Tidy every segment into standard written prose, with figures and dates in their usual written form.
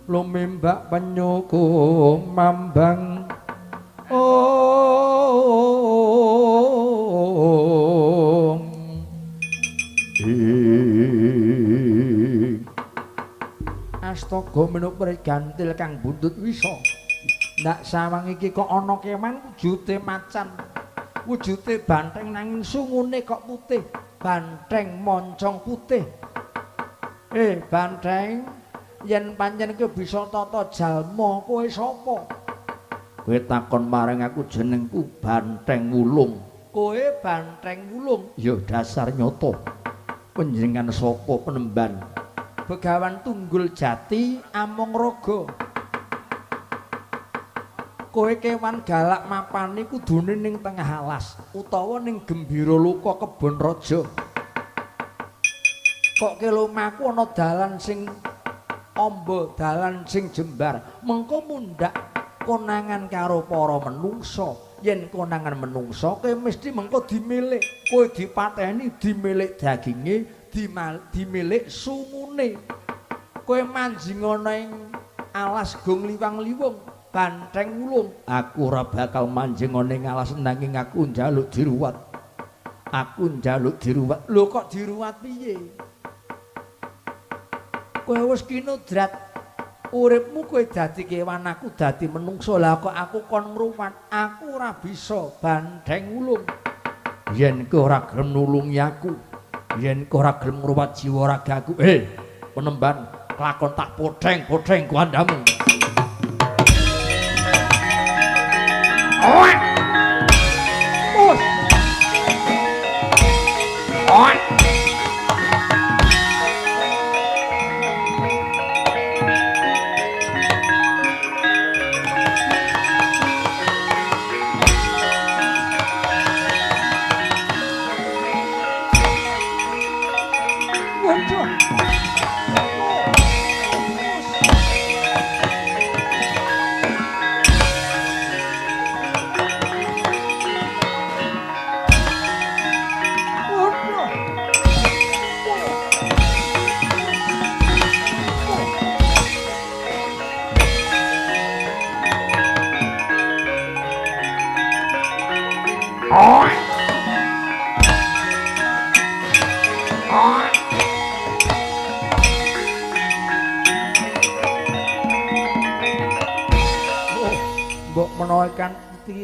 Lumimbak penyuku mambang ong ing astaga menuk gantil kang buntut wisa. Ndak sawang iki kok ana kewan wujude macan, wujude banteng nanging sungune kok putih, banteng moncong putih. Banteng, yen pancen kowe bisa tata jalma, kowe sapa? Kowe takon marang aku jenengku Banteng Wulung. Kowe Banteng Wulung? Ya dasar nyata. Panjenengan sapa penemban? Begawan Tunggul Jati Among Raga. Kowe kewan galak mapani kudune ning tengah alas utawa ning Gembira Loka Kebon Raja. Kok kelumaku ana dalan sing amba, dalan sing jembar, mengko mundhak konangan karo para menungsa. Yen konangan menungsa kowe mesti mengko dimilik, kowe dipateni, dimilik daginge, dimilik sungune. Kowe manjing ana ing alas Gong Liwang-liwung, Banteng Wulung. Aku ora bakal manjing ana ing alas nanging aku njaluk diruwat. Aku njaluk diruwat. Lho kok diruwat piye? Kowe wis kinudrat uripmu, kowe dadi kewan, aku dadi menungsa. Lah kok aku kon ngruwat? Aku ora bisa, Banteng Wulung. Yen kowe ora gelem nulungi aku, yen kowe ora gelem ngruwat jiwa ragaku, penemban, kelakon tak potheng-potheng kuandamu.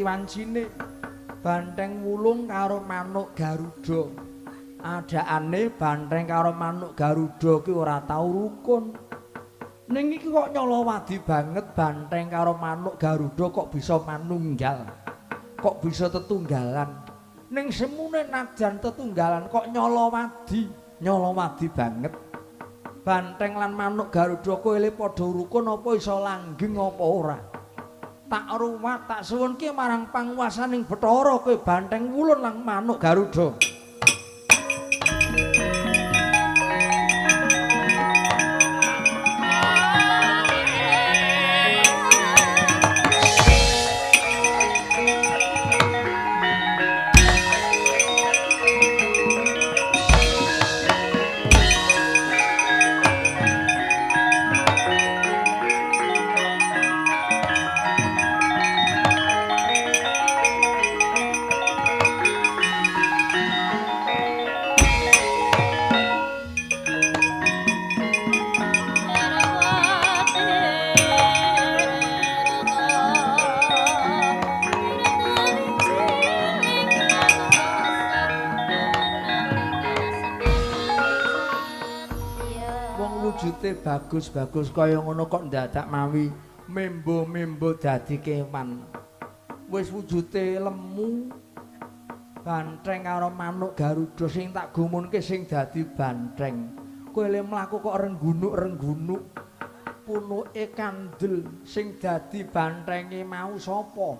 Wancine Banteng Wulung karo manuk Garuda. Adakane banteng karo manuk Garuda ki ora tau rukun. Ning iki kok nyolowadi banget banteng karo manuk Garuda kok bisa manunggal. Kok bisa tetunggalan. Ning semune najan tetunggalan kok nyolowadi, nyolowadi banget. Banteng lan manuk Garuda kowe le padha rukun apa iso langgeng apa ora? Tak ruwat, tak suwunke marang panguwasaning Bathara kowe Banteng Wulung lan manuk Garuda. Bagus-bagus kaya ngono kok ndadak mawi membo-membo dadi kewan. Wis wujude lemu banteng karo manuk Garuda sing tak gumunke sing dadi banteng. Kowe le mlaku kok renggunuk-renggunuk. Punuke kandel sing dadi bantenge mau sapa?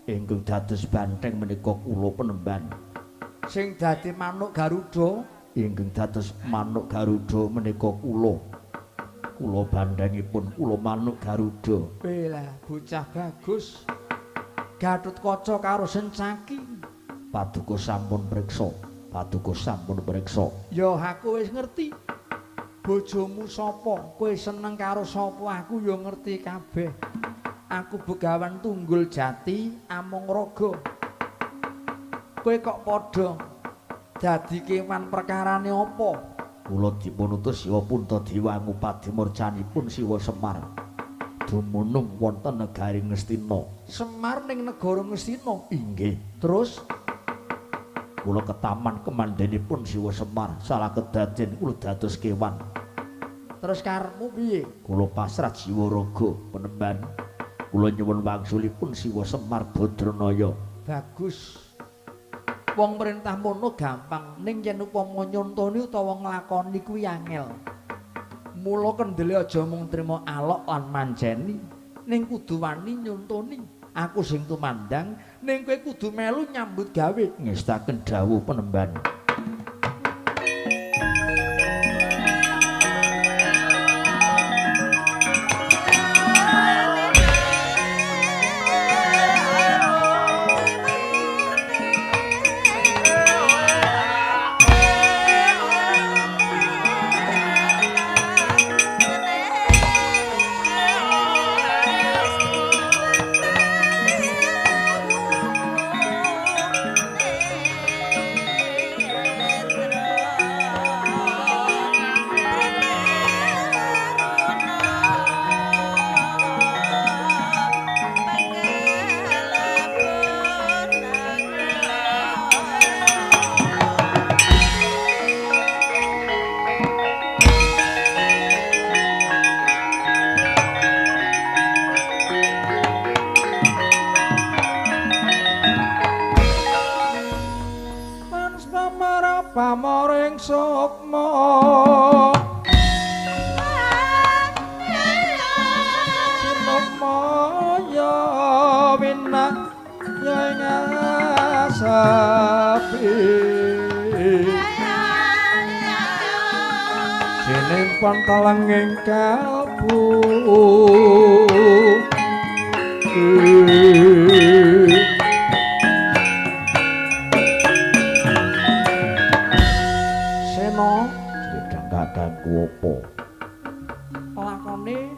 Ingkang dados banteng menika kula penemban. Sing dadi manuk Garuda? Ingkang dados manuk Garuda menika kula. Kula bandhangipun kula manuk Garuda. Lah bocah bagus. Gatotkaca karo Sencaki. Paduka sampun priksa, paduka sampun priksa. Ya aku wis ngerti. Bojomu sapa? Kowe seneng karo sapa? Aku ya ngerti kabeh. Aku Begawan Tunggul Jati amung raga. Kowe kok padha dadi kewan perkarane apa? Kula dipun utus Siwa Puntadewa ngupadi murcanipun Siwa Semar. Dumunung wonten negari Ngastina. Semar ning negara Ngastina? Inggih. Terus kula ketaman kemandenipun Siwa Semar, salah kedaden kula dados kewan. Terus karepmu piye? Kula pasrah jiwa raga penemban. Kula nyuwun wangsulipun Siwa Semar Badranaya. Bagus. Wong perintah mono gampang, ning yen upama nyontoni utawa nglakoni kuwi angel. Mula kendele aja mung trima alok lan manjeni, ning kudu wani nyontoni. Aku sing tumandang, ning kowe kudu melu nyambut gawe. Ngestaken dawuh penemban. Pamoring sukma sinukmaya winak ing asapi sinimpan talenging kalbu. Kakangku apa? Lakone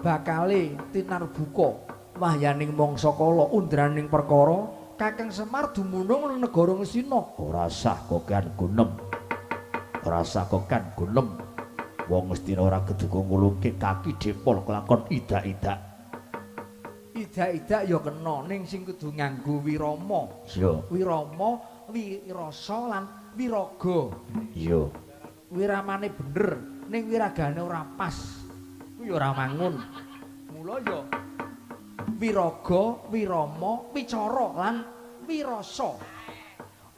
bakale tinarbuka wahyaning mangsa kala undraning perkara Kakang Semar dumunung nang negara Ngastina. Ora sah kokan gunem. Ora sah kokan gunem. Wong Ngastina ora keduga ngulungke kaki depol kelakon idak-idak. Idak-idak ya kena ning sing kudu nganggo wirama. Iya. Wirama, wirasa lan wiraga. Iya. Wiramane bener ning wiragane ora pas kuwi ora mangun. Mula ya wiraga, wirama, wicara lan wirasa.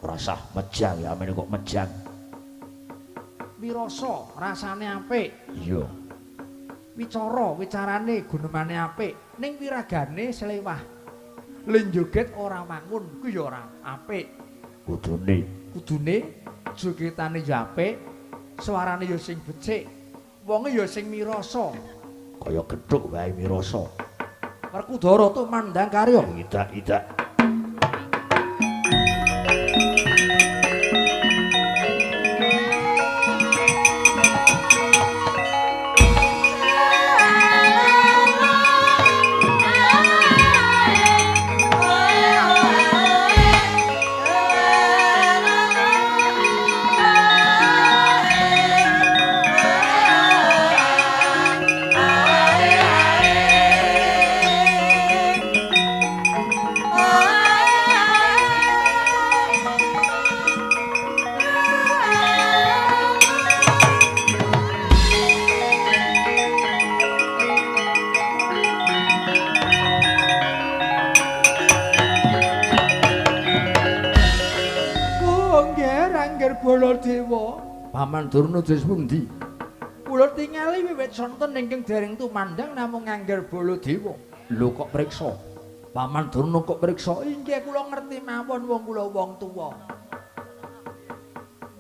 Ora sah mejang ya amene kok mejang. Wirasa rasane apik. Iya. Wicara, wicarane gunemane apik ning wiragane selewah. Len joget ora mangun kuwi ya ora apik. Kudune jogetane ya apik. Suarane ya sing becik, wonge ya sing mirasa. Kaya gethuk wae mirasa. Werkudara tumandang karya. Idak-idak. Baladewa, Paman Durna dos pundi? Kula tingali wiwit sonten ingkang dereng tumandang namung ngangger Baladewa. Lho kok priksa? Paman Durna kok priksa? Inggih kula ngerti mawon wong kula wong tuwa.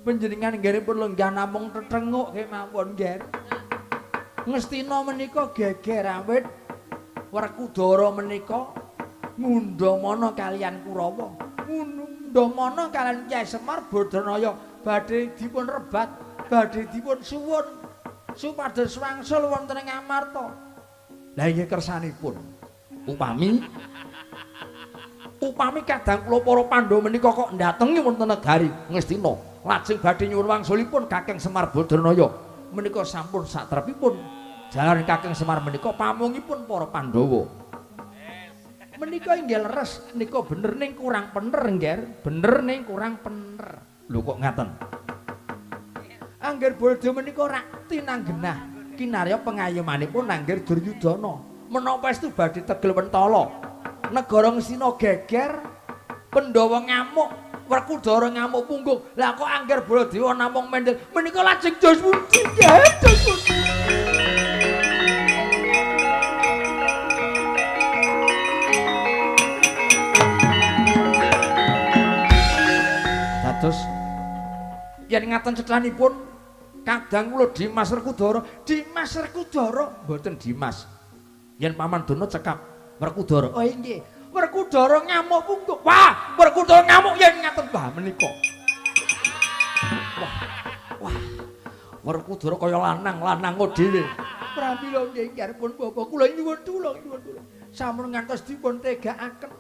Panjenengan nggeripun lenggah namung tetenguk kemawon ngger. Ngastina menika geger awit Werkudara menika ngundhamana kaliyan Kurawa. Ngundhamana kaliyan Kyai Semar Badranaya badhe dipun rebat, badhe dipun suwun. Supados wangsul wonten ing Amarta. Lah inggih kersanipun. Upami upami kadang kula para Pandhawa menika kok ndatengi wonten negari Ngastina, lajeng badhe nyuwun wangsulipun Kakang Semar Badranaya menika sampun satrepipun jalan Kakang Semar menika pamungipun para Pandhawa. Menika inggih leres, nika bener ning kurang pener nggih, bener ning kurang pener. Lho kok ngaten? Angger Baladewa menika rak tinanggenah kinarya pengayomanipun Angger Duryudana. Menapa estu badhe tegel mentala? Negara Ngastina geger, Pandhawa ngamuk, Werkudara ngamuk punggung. Lah kok Angger Baladewa namung mendel menika lajeng jos pundi nggih, jos pundi. Dados yen ngaten cethanipun kadang kula Dimas Werkudara, Dimas Werkudara mboten Dimas. Yen Paman Durna cekap Werkudara. Oh inggih. Werkudara ngamuk punggung. Wah, Werkudara ngamuk yen ngaten bah menika. Wah. Wah. Werkudara kaya lanang, lanang dhewe. Pramila nggih pun bapak kula nyuwun tulung, nyuwun tulung. Sampun ngantos dipun tegakaken.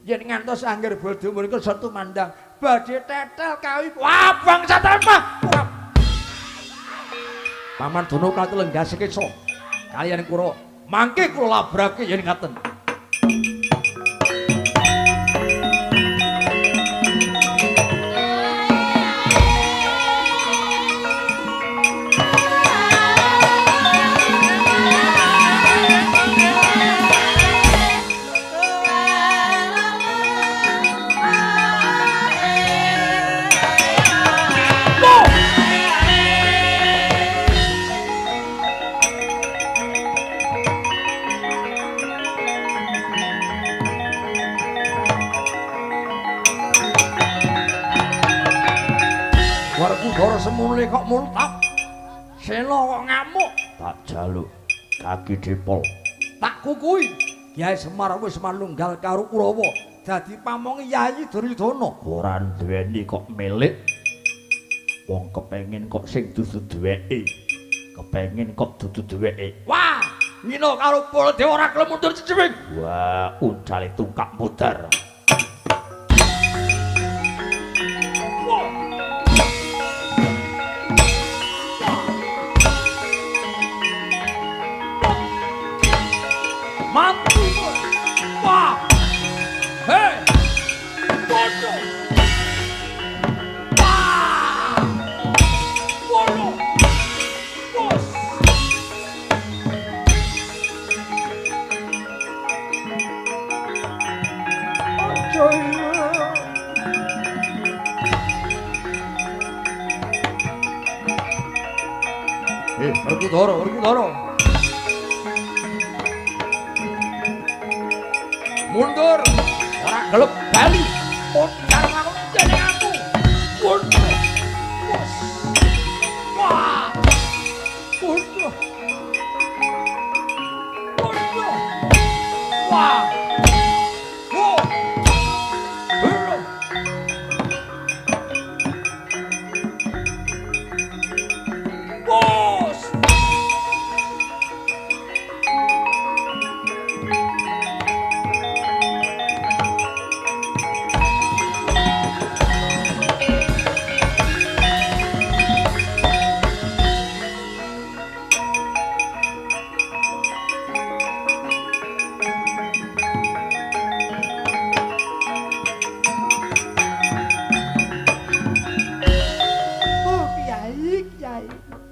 Yen ngantos Angger Baladewa menika tumandang badhe tetel kawi. Wah, bangsa tanpa. Paman Durna katul lenggah sekesa kaliyan kula mangke kula labrake yen ngaten. Werkudara semune kok muntap. Sena kok ngamuk. Tak jaluk kaki dipol. Tak kukui. Kyai Semar wis manunggal karo Kurawa dadi pamonge Yayi Duryudana. Ora duweni kok milik. Wong kepengin kok sing dudu duweke. Kepengin kok dudu duweke. Wah, Ngina karo Baladewa ora gelem mundur cecewing. Wah, uncale tungkak mudar. Mantu. Wah. Hei. Bodoh. Wah. Bodoh. Bos. Ojo. Werkudara, Werkudara. Mundur, ora gelem bali. Mundur aku jeneng aku. Mundur. Bos. Wah. Mundur. Mundur. Wah. Wo. Helo. Bos.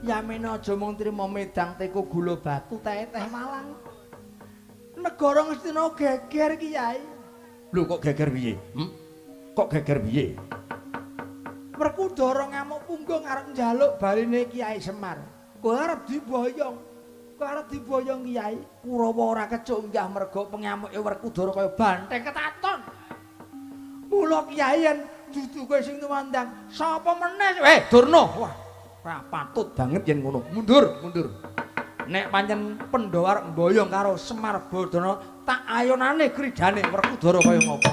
Yamene aja mung trima medang teko gula batu teh teh Malang. Negara Ngastina geger Kyai. Lho kok geger piye? Kok geger piye? Werkudara ngamuk punggung arep njaluk baline Kyai Semar. Kowe arep diboyong. Kowe arep diboyong Kyai. Kurawa ora kecunggah merga pengamuke Werkudara kaya banteng ketaton. Mula Kyai yen dudu kowe sing tumandang, sapa meneh? Durna. Wah, ora patut banget yen ngono. Mundur, mundur. Nek pancen Pandhawa arep mboyong karo Semar Badana, tak ayonane kridane Werkudara kaya ngopo.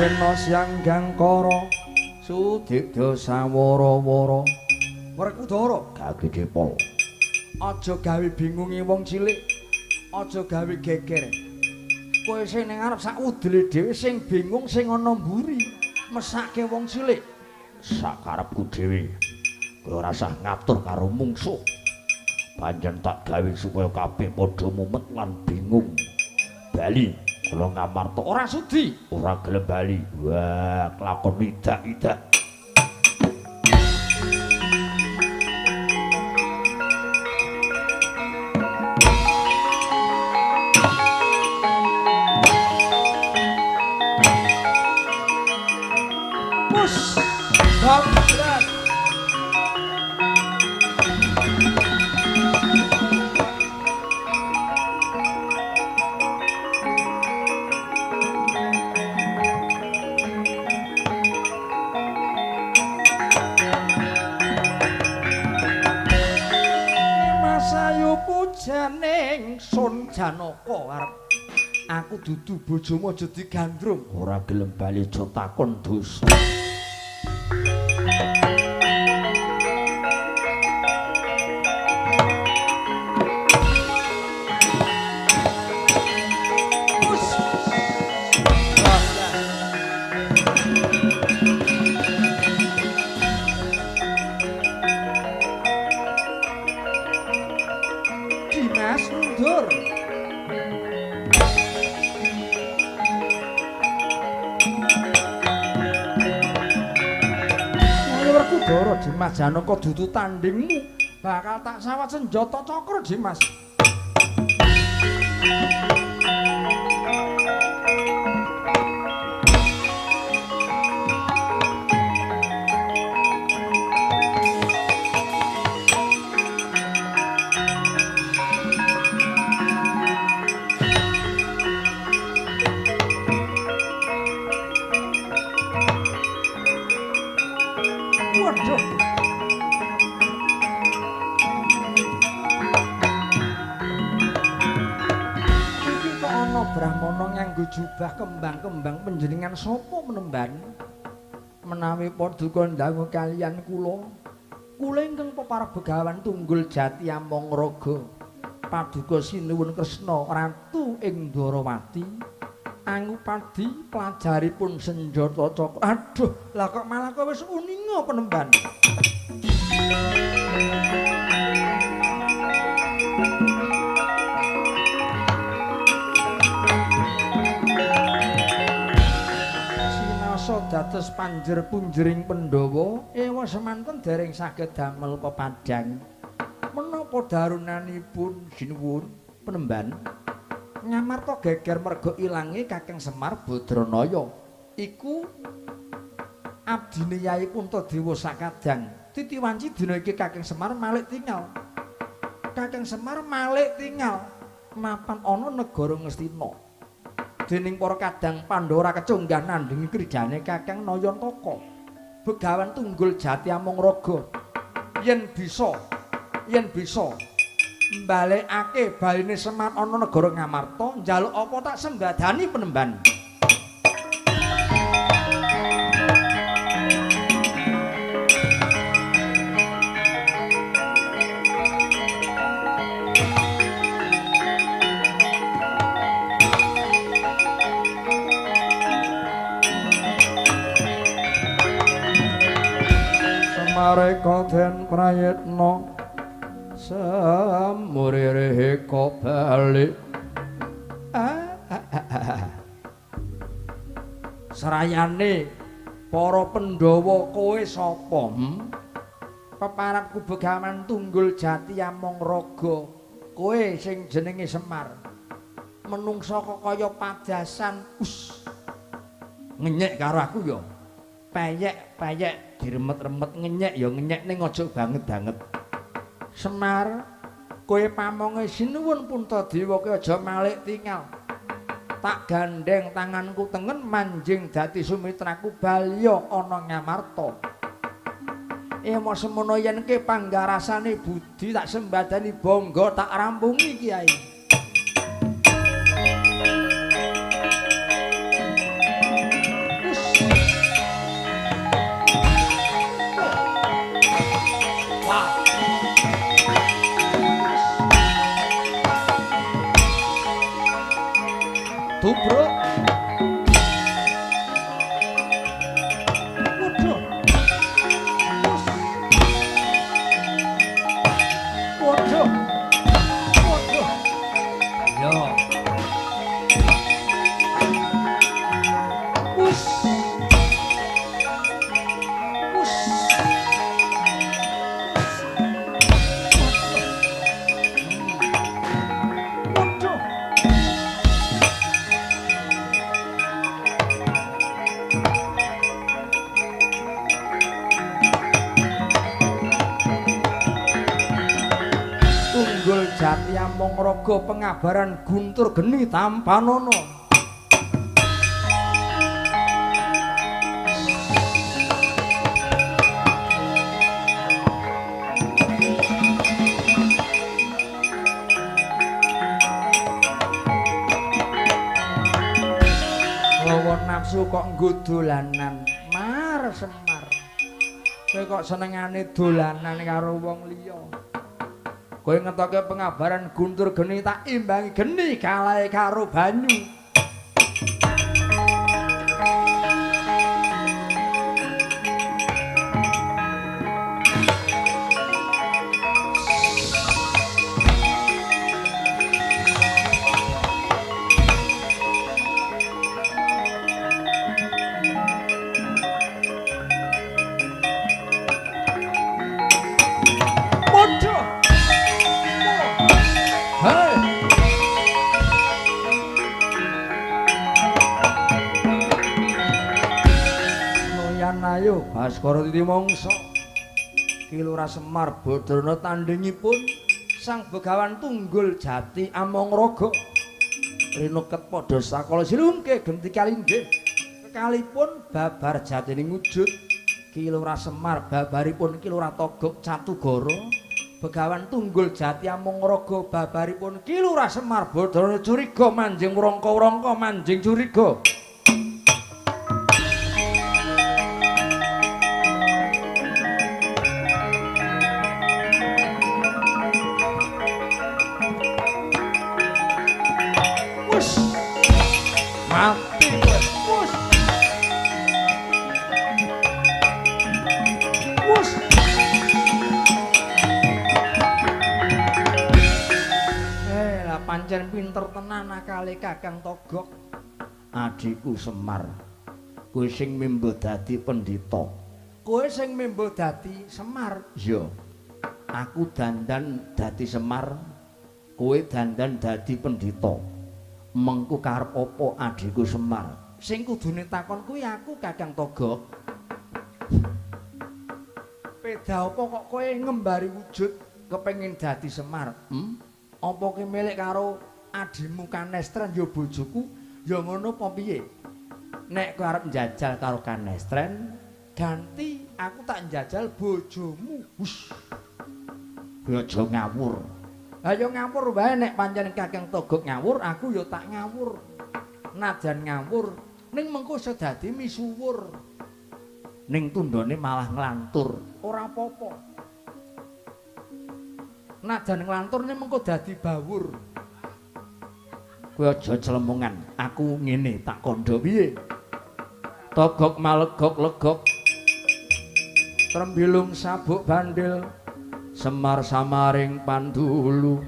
Sena Syanggangkara Sudigda sawara-wara. Werkudara Kaki Depol. Aja gawe bingunge wong cilik, aja gawe geger. Kowe sing ning arep sak udele dhewe sing bingung sing ana mburi, mesake wong cilik. Sakarepku dhewe. Kowe ora usah ngatur karo mungsuh. Pancen tak gawe supaya kabeh padha mumet lan bingung. Bali kula Ngamarta ora sudi, ora gelem bali. Wah, kelakon idak-idak. Pus. Babrat. Pujaning Sun Janaka arep aku dudu bojomu aja digandrung. Ora gelem bali aja takon dosa. Dimas mundur. Ayo Werkudara Dimas Janaka dudu tandingmu, bakal tak sawat senjata cakra Dimas. Waduh. Iki kok ana brahmana nganggo jubah kembang-kembang panjenengan sapa menemban? Menawi paduka ndangu kaliyan kula, kula ingkang peparab Begawan Tunggul Jati Among Raga. Paduka sinuwun Kresna Ratu ing Dwarawati. Angupadi pelajaripun senjata cakra. Aduh, lah kok malah kowe wis uninga penemban. Sinasa dados panjer punjering Pandhawa, ewa semanten dereng saged damel pepadang. Menapa darunanipun sinuwun penemban? Ngamarta geger merga ilange Kakang Semar Badranaya. Iku abdine Yai Puntadewa sakadang. Titi wanci dina iki Kakang Semar malik tingal. Kakang Semar malik tingal mapan ana negara Ngastina. Dening para kadang Pandhawa kecunggah nandhingi krijane Kakang Nayantaka. Begawan Tunggul Jati Among Raga. Yen bisa mbalekake baline Semar ana negara Ngamarta, njaluk apa tak sembadani penemban. Semareka den prayitna samurire kok balik. Serayane para Pandhawa kowe sapa? Peparapku Begawan Tunggul Jati Among Raga. Kowe sing jenenge Semar. Menungsa kok kaya padasan. Us. Ngenyek karo aku ya. Peyek-peyek diremet-remet ngenyek ya ngenyek ning aja banget-banget. Semar, kowe pamonge sinuwun Puntadewa ki aja malik tingal. Tak gandeng tanganku tengen manjing dadi sumitraku balya ana Ngamarta. Emo semono yen ke panggarasane budi tak sembadani bangga tak rampungi Kiai. Us. Tubruk. Waduh. Wus. Waduh. Waduh. Yo. Wus. Wus. Waduh. Tunggul Jati Among Raga pengabaran Guntur Geni Tampanana. Hawa nafsu kok nggo dolanan, Mar Semar. Kowe kok senengane dolanan karo wong liya. Kowe ngetoke pengabaran Guntur Geni tak imbangi geni kalahe karo banyu. Waduh. Hei. Noyan ayo Baskara Titi Mangsa. Ki Lurah Semar Badrana tandhingipun Sang Begawan Tunggul Jati Among Raga. Rinuket padha sakala silungke genti kalinggih. Kekalipun babar jatining wujud Ki Lurah Semar babaripun Ki Lurah Togog Catugara. Begawan Tunggul Jati Among Raga babaripun Ki Lurah Semar Badrana curiga manjing wrangka-wrangka manjing curiga. Wus. Mati kowe. Wus. Wus. Pancen pinter tenan akale Kakang Togog. Adhiku Semar, kowe sing mimbo dadi pendhita. Kowe sing mimbo dadi Semar. Iya. Aku dandan dadi Semar, kowe dandan dadi pendhita. Mengku karep apa adhiku Semar? Sing kudune takon kuwi aku Kakang Togog. Beda apa kok kowe ngembari wujud kepengin dadi Semar? Apa ki milik karo adhimu Kanestren ya bojoku ya ngono apa piye? Nek kowe arep njajal karo Kanestren, ganti aku tak njajal bojomu. Wus. Kowe aja ngawur. Lah ya ngawur wae nek pancen Kakang Togog ngawur, aku ya tak ngawur. Najan ngawur, ning mengko iso dadi misuwur. Ning tundhone malah nglantur. Ora apa-apa. Najan nglantur ning mengko dadi bawur. Kowe aja clemongan, aku ngene tak kandha piye? Togok malegok legok. Trembilung sabuk bandil, Semar samaring pandulu.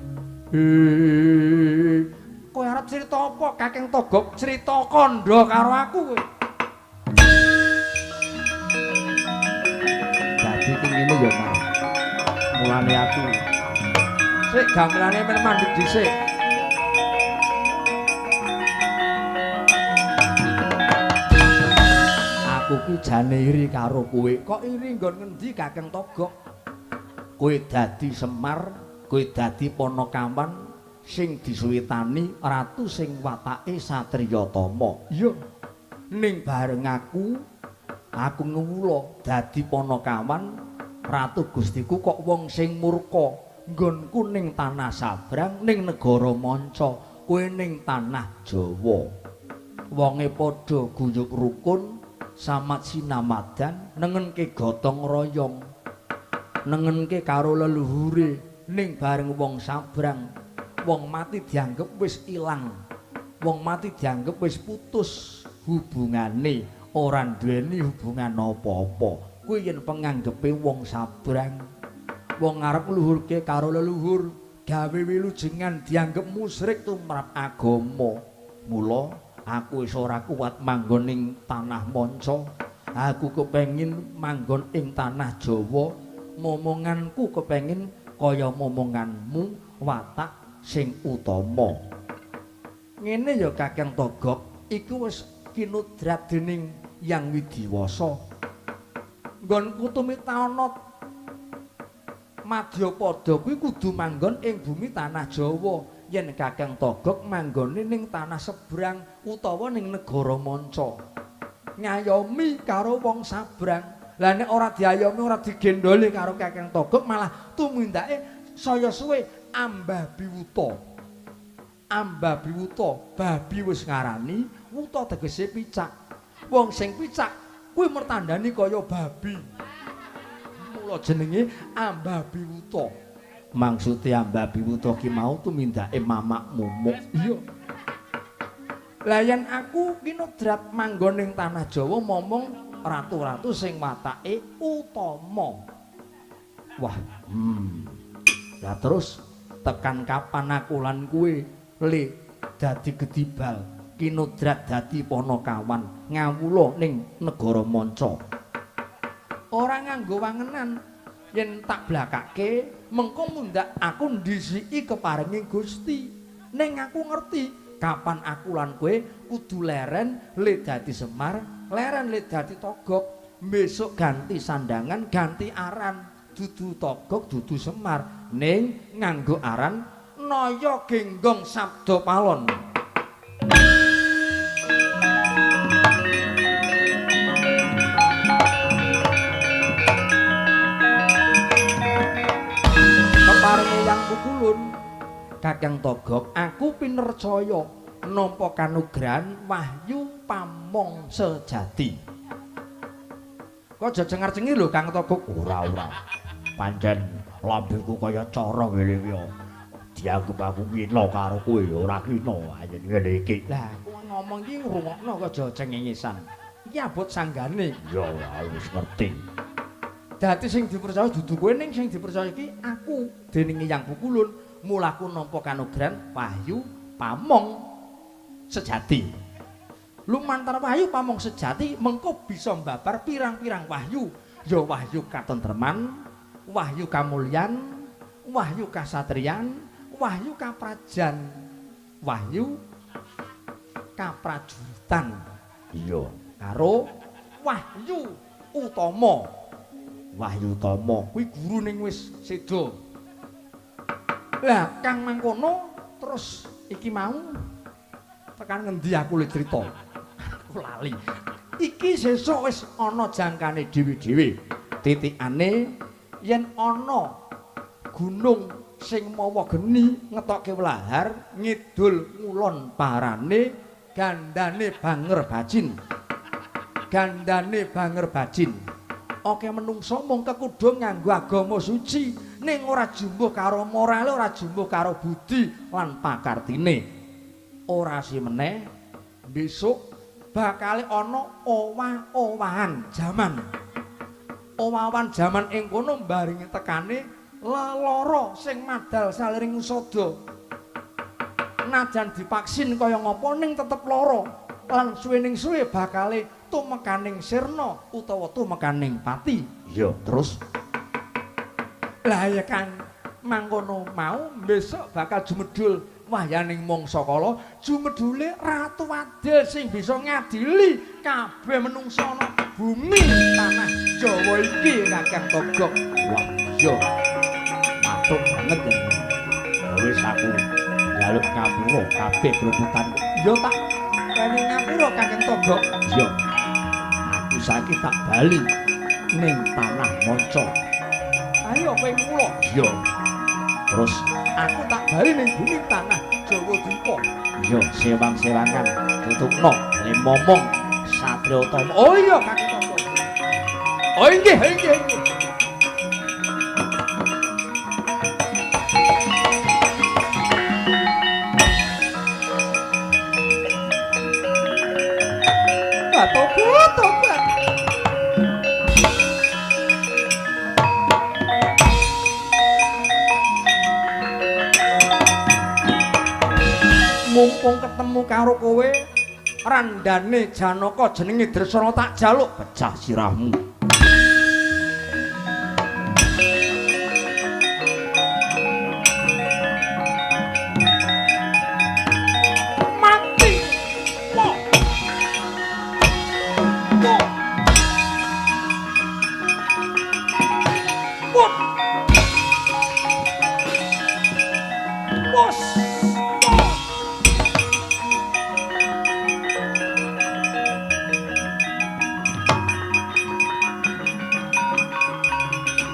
Kowe arep crita apa Kakang Togog? Crita kandha karo aku kowe. Dadi ki ngene ya, Mas. Mulane aku sik gamelane men mandheg dhisik. Aku ki jane iri karo kowe. Kok iri nggon ngendi Kakang Togog? Kowe dadi Semar, kowe dadi Panakawan sing disuwitani ratu sing watake satriya tama. Iya. Ning bareng aku ngewula dadi Panakawan, ratu Gustiku kok wong sing murka. Nggonku ning tanah Sabrang, ning negara manca, kowe ning tanah Jawa. Wonge padha guyub rukun, samat sinamadan, nengenke gotong royong, nengenke karo leluhure. Ning bareng wong Sabrang, wong mati dianggep wis ilang. Wong mati dianggep wis putus hubungane, ora duweni hubungan apa-apa. Kuwi yen penganggepe wong sabrang. Wong arep ngluhurke karo leluhur, gawe wilujengan dianggep musyrik tumrap agama. Mula aku wis ora kuat manggon ing tanah manca. Aku kepengin manggon ing tanah Jawa. Momonganku kepengin kaya momonganmu, watak sing utama. Ngene ya Kakang Togok, iku wis kinudrat dening Yang Widiwasa. Nggonku tumitana Madyapada kuwi kudu manggon ing bumi tanah Jawa. Yen Kakang Togok manggone ning tanah sebrang utawa ning negara manca, ngayomi karo wong sabrang. Lah nek ora diayomi, ora digendholi karo Kakang Togok, malah tumindake saya suwe ambah biwuta. Ambah biwuta, babi wis ngarani, wuta tegese picak. Wong sing picak kuwi mertandani kaya babi. Mula jenenge ambah biwuta. Maksude ambah biwuta ki mau tumindake mamak mumuk. Iya. Lah yen aku kinudrat manggon ning tanah Jawa momong ratu-ratu sing watake utama. Wah, Lah terus tekan kapan aku lan kowe le dadi gedibal, kinudrat dadi panakawan, ngawula ning negara manca. Ora nganggo wangenan, yen tak blakake mengko mundhak aku ndhisiki keparinge Gusti. Ning aku ngerti kapan aku lan kowe kudu leren le dadi Semar, leren le dadi Togok. Besok ganti sandangan, ganti aran, dudu Togok, dudu Semar, ning nganggo aran Naya Genggong Sabda Palon. Keparinge Yang Pukulun, Kakang Togok, aku pinercaya nampa kanugrahan wahyu pamong sejati. Kok aja cengar-cengir lho Kang Togok. Ora ora. Pancen lambeku kaya cara ngene iki. Dianggep aku kina karo kowe, ora kina ayen ngene iki. Lah, aku ngomong iki ngrungokno kok aja cengengesan. Iki abot sanggane. Ya, wis ngerti. Dadi sing dipercaya dudu kowe, ning sing dipercaya iki aku dening Yang Pukulun. Mulaku nampa kanugrahan wahyu pamong sejati. Lumantar wahyu pamong sejati mengko bisa mbabar pirang-pirang wahyu. Ya wahyu katentreman, wahyu kamulyan, wahyu kasatriyan, wahyu kaprajan, wahyu kaprajuritan. Iya, karo wahyu utama. Wahyu utama kuwi guru ning wis seda. Lah kang mangkono terus iki mau tekan ngendi aku le crita. Aku lali. Iki sesuk wis ana jangkane dhewe-dhewe. Titikane yen ana gunung sing mawa geni ngetokke wlahar ngidul ngulon parane gandane banger bajin. Gandane banger bajin. Oke menungso mung kekuda nganggo agama suci ning ora jumbuh karo morale, ora jumbuh karo budi lan pakartine. Ora simeneh besok bakale ana owah-owahan jaman. Owahan jaman ing kono mbaringi tekane lelara sing madal saliring usada. Najan divaksin kaya ngapa ning tetep lara. Lan suwe ning suwe bakale tumekaning sirna utawa tumekaning pati. Iya, terus lah ya kan mangkono mau besok bakal jumedul wahyaning mangsa kala, jumedule ratu adil sing bisa ngadili kabeh menungsa ana bumi tanah Jawa iki Kakang Togok. Wah, iya. Matuk banget ya. Wis aku njaluk ngapura kabeh grobotan. Ya tak kene ngapura Kakang Togok. Iya. Aku saiki tak bali ning tanah manca. Ayo kowe mula. Iya. Terus aku tak bali ning bumi tanah Jawa Dwipa. Iya, sewang-sewangan tutupno le momong Satria Utama. Oh iya Kakang Togok. Oh inggih, inggih, inggih. Tobat, tobat, tobat. Mumpung ketemu karo kowe, randane Janaka jenenge Dresana tak jaluk pecah sirahmu. Mati. Po. Po. Put. Pos.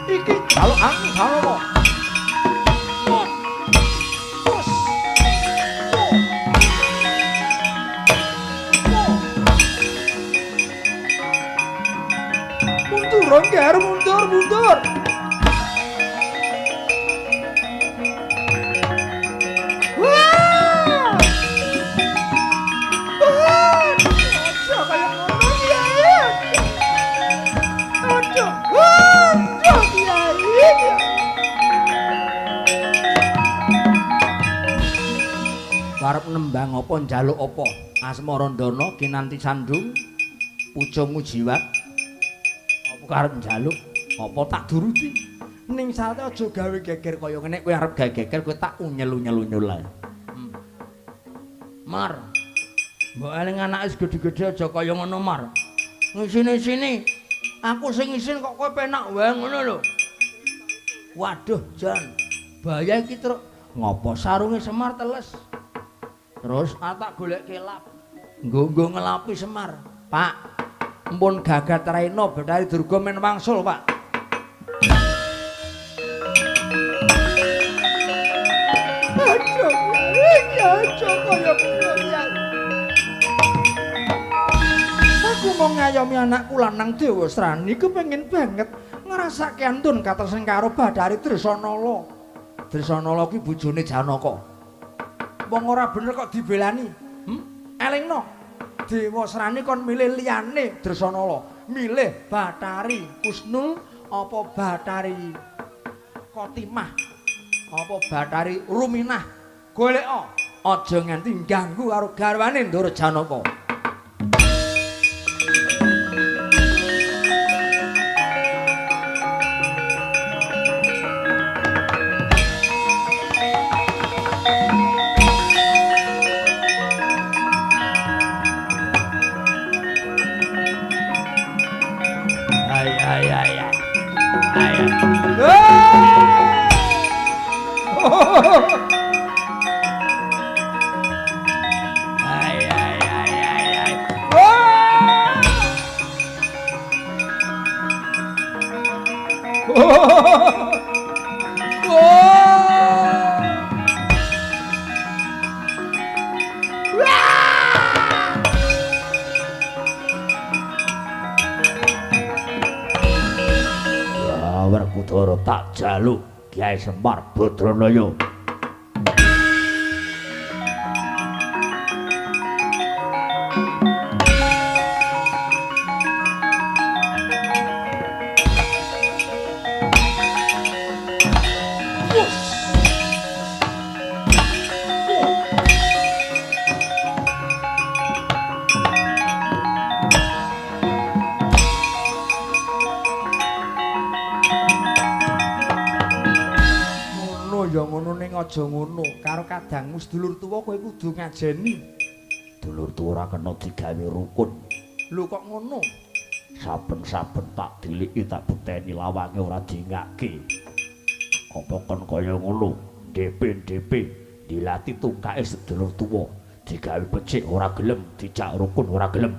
Iki jalukane Janaka. Put. Pos. Po. Po. Mundur, Ngger, mundur, mundur. Wah! Wah! Aja kaya ngono, Kyai. Aduh, aduh, Kyai. Arep nembang apa njaluk apa? Asmarandana kinanti sandung pujamu jiwat. Apa arep njaluk apa tak duruti? Ning sate aja gawe geger kaya ngene, kowe arep gawe geger kowe tak unyel-unyel-unyul ae. Mar. Mbok eling anake gedhe-gedhe aja kaya ngono, Mar. Ngisini-sini. Aku sing isin kok kowe penak wae ngono lho. Waduh, Jan. Bahaya iki, Truk. Ngopo sarunge Semar teles? Terus tak golek kelap. Nggo-nggo ngelapi Semar. Pak, mpun gagat raina Bathari Durga men wangsul, Pak. Aduh, aja kaya ngono ya. Aku mau ngayomi anakku lanang Dewasrani kepengin banget ngrasake antun katresnan karo Bathari Dresanala. Dresanala ki bojone Janaka. Wong ora bener kok dibelani. Elingno. Dewasrani kon milih liyane Dresanala, milih Bathari Kusnul apa Bathari Khotimah apa Bathari Ruminah. Goleka, aja nganti ganggu karo garwane Ndara Janaka. Ay ay ay ay. Ay. Ay ay ay ay ay. Werkudara tak jaluk Kyai Semar Badranaya. Aja ngono karo kadangmu sedulur tuwa kowe kudu ngajeni. Dulur tuwa ora kena digawe rukun. Lho kok ngono? Saben-saben tak diliki tak bekteni lawange ora diingake. Apa kon kaya ngono? DP-DP dilati tungkake sedulur tuwa, digawe becik ora gelem, dijak rukun ora gelem.